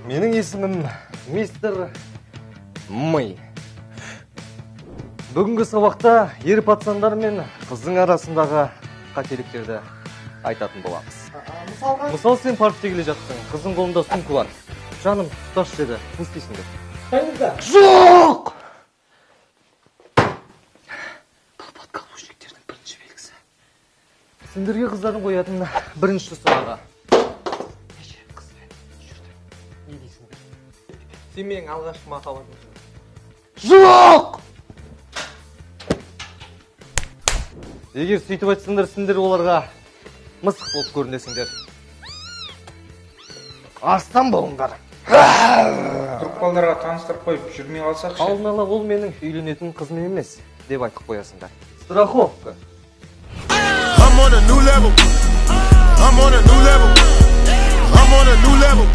Менің есімім мистер Ми. Бүгінгі сабақта ер пацандар мен қыздың арасындағы қателіктерді айтатын боламыз. Мысалға? Мысалы, сен паркте келе жаттың, қыздың қолында сумка бар. Жаным, ұсташы деді, не істейсіңдер? Ұстаймыз. Жоқ! Бұл подкаблучниктердің бірінші белгісі. Сендерге қыздардың қоятын бірінші сұрағы. Неше қызбен жүрдің? Не дейсіңдер? Сен менің алғашқы махаббатымсың. Жоқ! Егер сөйтіп айтсаңдар, сендер оларға мысық болып көрінесіңдер. Арыстан болыңдар. Түрік балдарға таныстырып қойып жүрмей қалсақшы. Алдын ала ол менің үйленетін қызым емес деп айтып қоясыңдар. Страховка. I'm on a new level. I'm on a new level. I'm on a new level.